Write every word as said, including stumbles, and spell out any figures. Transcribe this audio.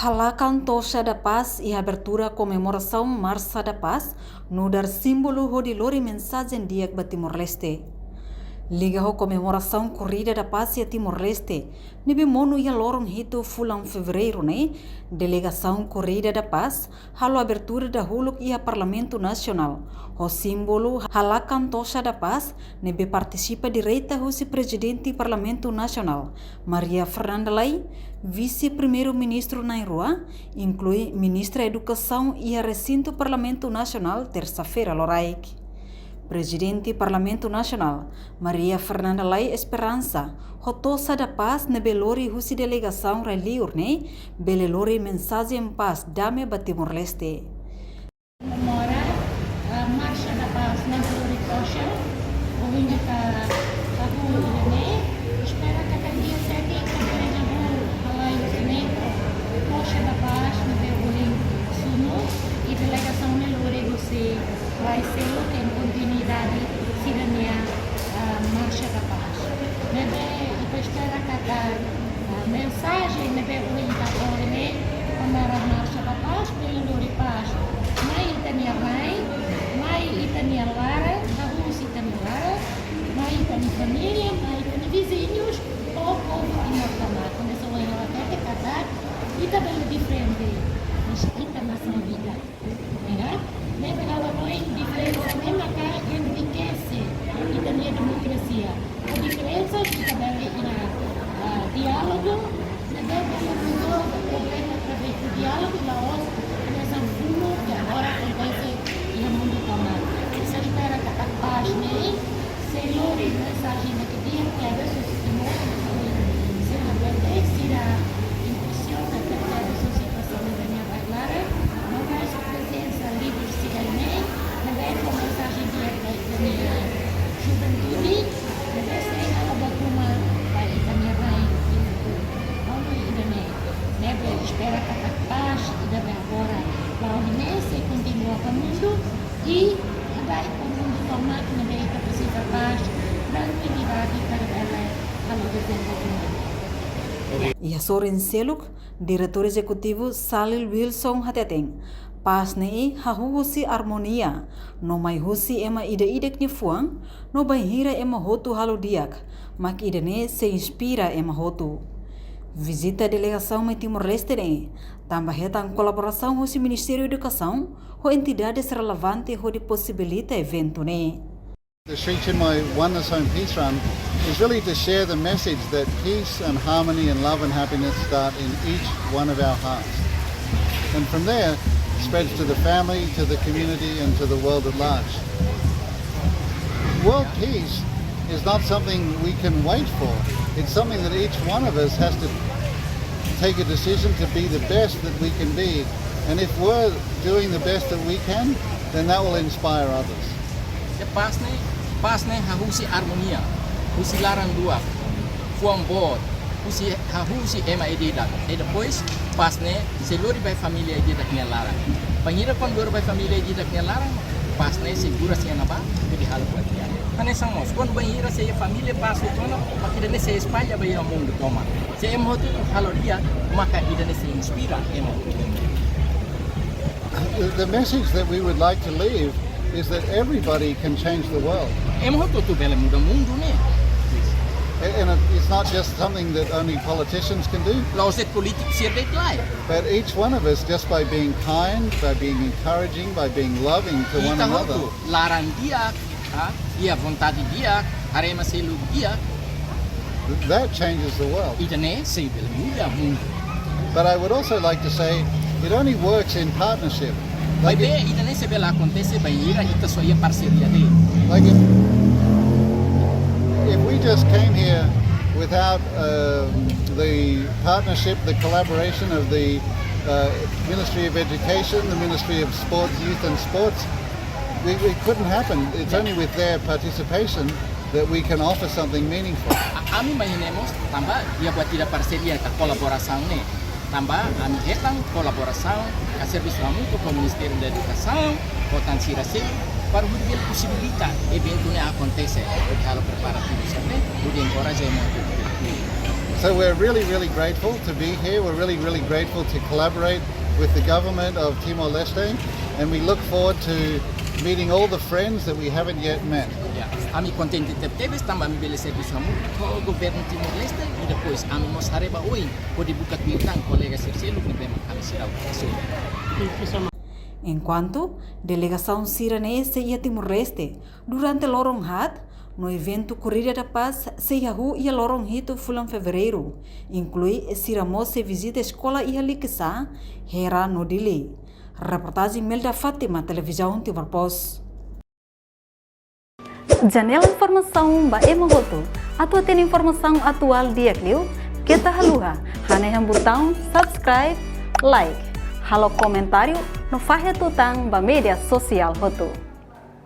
Halakan Tocha da Paz iha abertura komemorasaun Marcha da Paz nu'udar símbolu hodi lori mensajen di'ak ba Timor-Leste. Liga ho komemorasaun Corrida da Paz iha Timor-Leste, ne'ebé monu iha loron hitu fulan Fevereiru ne'e, delegasaun Corrida da Paz halo abertura dahuluk iha Parlamentu Nasionál, ho símbolu Halakan Tocha da Paz, ne'ebé partisipa direta husi Prezidente Parlamentu Nasionál, Maria Fernanda Lay, Vise-Primeiru-Ministru na'in-rua, inklui Ministra Edukasaun iha resintu Parlamentu Nasionál, tersa-feira loraik. Prezidente Parlamentu Nasionál, Maria Fernanda Lay, esperansa ho Tocha da Paz ne'ebé lori husi delegasaun rai-liur ne'e bele lori mensajen pás dame ba Timor-Leste. Komemora, ah, Marcha da Paz, ne'ebé lori tocha, ohin ita hahú ida-ne'e, espera katak dia sete ita bele hahú halai husi ne'e, Tocha da Paz, ne'ebé ohin sunu, i delegasaun ne'e lori husi rai seluk, iha kontinuidade sira-nia, ah, Marcha da Paz. Ne'ebé ita espera katak, ah, mensajen ne'ebé ohin ita lori ne'e, kona-ba Marcha da Paz, bele lori pás mai ita-nia rai, mai ita-nia laran, hahú husi ita-nia laran, mai ita-nia família, mai ita-nia viziñus, ho povu Timor tomak. Hanesan ohin ha'u hatete katak, ita bele diferente, mas ita nasaun ida. Ya, ne'ebé ha'u hanoin diferensa ne'e maka enrikese ita-nia demokrasia. A diferensa ita bele iha, ah, diálogu, ne'ebé bele rezolve problema através de diálogu, la'ós hanesan funu ke agora akontese iha mundu tomak. Ita espera katak pás ne'e sei lori mensajen ne'ebé di'ak, kleur ba sira husi Timor, sira bele, sira impresiona, kleur ba sira husi situasaun ne'ebé nia rai laran, no mós prezensa líder sira-ne'e, ne'ebé fó mensajen di'ak ba ita-nia juventude, ne'ebé sei halo buat ruma ba ita-nia rai iha futuru. Ha'u hanoin ida-ne'e, ne'ebé espera katak pás ida-ne'ebé agora la'o ne'e sei kontinua ba mundu, i ita-nia mundu tomak ne'ebé ita presiza pás, trankuilidade para bele halo dezenvolvimentu. Iha sorin seluk, Diretór Ezekutivu Salil Wilson hateten, pás ne'e hahú husi armonia, no mai husi ema ida-idak nia fuan, no bainhira ema hotu halo di'ak, mak ida-ne'e sei inspira ema hotu. Vizita delegasaun mai Timor-Leste ne'e tanba hetan kolaborasaun husi Ministériu Edukasaun ho entidades relevante hodi posibilita eventu ne'e. The Sri Chinmoy Oneness Home Peace Run is really to share the message that peace and harmony and love and happiness start in each one of our hearts. And from there, it spreads to the family, to the community, and to the world at large. World peace is not something we can wait for. It's something that each one of us has to take a decision to be the best that we can be. And if we're doing the best that we can, then that will inspire others. Pás ne'e, pás ne'e hahú husi armonia, husi laran luak, fuan boot, husi, hahú husi ema ida-idak. I depois, pás ne'e sei lori ba família ida-idak nia laran. Bainhira kuandu lori ba família ida-idak nia laran, pás ne'e sei gura sira-ne'ebá, hodi halo buat di'ak. Hanesan mós, kuandu bainhira sei família pás hotu ona, maka ida-ne'e sei espalla ba iha mundu tomak. Se ema hotu halo di'ak, maka ida-ne'e sei inspira ema hotu. The, the message that we would like to leave is that everybody can change the world. Ema hotu-hotu bele muda mundu ne'e. A-, and it, it's not just something that only politicians can do. La'ós de'it polítiku sira de'it lai. But each one of us, just by being kind, by being encouraging, by being loving to one another. Ita hotu, laran di'ak, ah, iha vontade di'ak, haree ema seluk di'ak. That changes the world. Ida-ne'e sei bele muda mundu. But I would also like to say it only works in partnership. Like, maibé ida-ne'e sei bele akontese bainhira ita só iha parseria de'it. Like, if, if we just came here without, um, the partnership, the collaboration of the, uh, Ministry of Education, the Ministry of Sports, Youth and Sports, we, it couldn't happen. It's only with their participation that we can offer something meaningful. A-, ami mai ne'e mós tanba iha buat ida parseria ka kolaborasaun ne'e. Tanba ami hetan kolaborasaun ka servisu hamutuk ho Ministériu da Edukasaun, ho tan sira seluk, para hodi bele posibilita eventu ne'e akontese, hodi halo preparativu sira-ne'e, hodi enkoraja ema hotu. So we're really, really grateful to be here. We're really, really grateful to collaborate with the government of Timor-Leste, and we look forward to meeting all the friends that we haven't yet met. Ya, ami kontente tebetebes tanba ami bele servisu hamutuk ho governu Timor-Leste, i depois ami mós haree ba oin hodi buka tuir tan kolega sira seluk ne'ebé mak ami seidauk hasoru. Enkuantu delegasaun sira-ne'e sei iha Timor-Leste durante loron haat, no eventu Corrida da Paz sei hahú iha loron hitu fulan Fevereiru, inklui sira mós sei vizita eskola iha Likisá, Hera no Dili. Reportajen Melda Fátima, Televizaun Timor Post. Janela informasaun ba ema hotu. Atu hatene informasaun atuál di'ak liu, keta haluha hanehan butaun subscribe, like, halo komentáriu no fahe tutan ba média sosiál hotu.